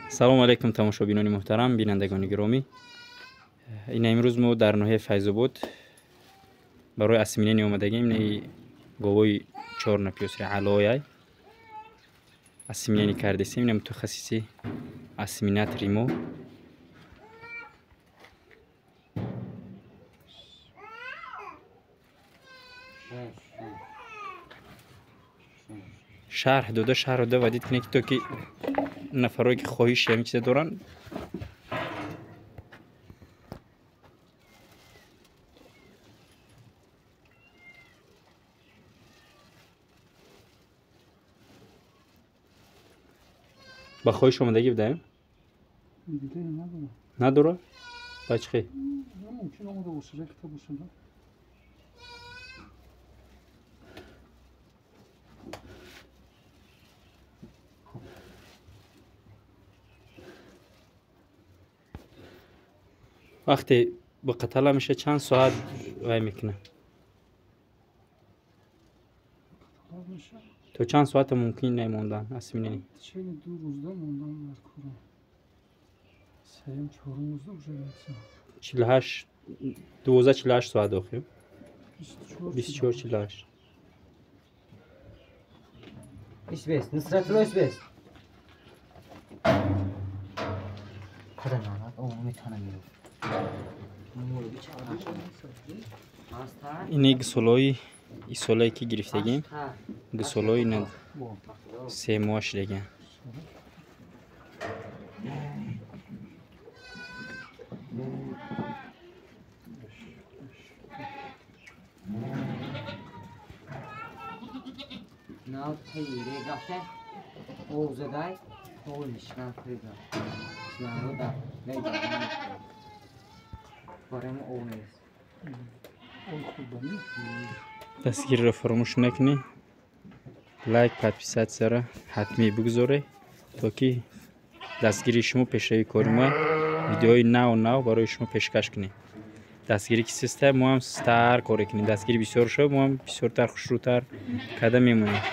Салому алайкум, тамошобинони муҳтарам, бинандагони гиромӣ. Ина имрӯз мо дар ноҳияи Файзобод барои осеменение омадагем. Инаи говои чорнапёсри алояй осеменение кардесем. Ина мутахассиси осеменатори мо шарҳ дода, шарҳ дода ва дид кунед, ки то ки нафарое ки хоҳиши ҳамин чиза доранд. Ба хоҳиш омадагӣ будаем, надора ба чӣ хел? Мумкин омада боша, рехта боша. Вақте ба қатала меша, чанд соат вай мекуна? То чанд соата мумкин намондан осеменение? Чени 2 рӯзда мондан дар кора, сеюм, чорум рӯзда уже. 48, 12, 48 соат охир, 24, 48. Исбес, Нусратулло, исбес. Худо нанат, о, метавонам миру. Ини гусолои исолае ки гирифтагим, гусолои ина 3 моҳа шудагиам. Нав тайире гафте, овзадай, ҳол мишкан фрида. Ислам да, барем ов нест. Дастгириро фаромӯш накунӣ, лайк, подписаться ро ҳатмӣ бигузоред, то ки дастгирии шумо пешравии кори мо, видеои нав нав барои шумо пешкаш кунем. Дастгирӣ ки систа, мо ҳам систар коре кунем. Дастгирӣ бисёр шуд, мо ҳам бисёртар, хушрӯтар карда мемонем.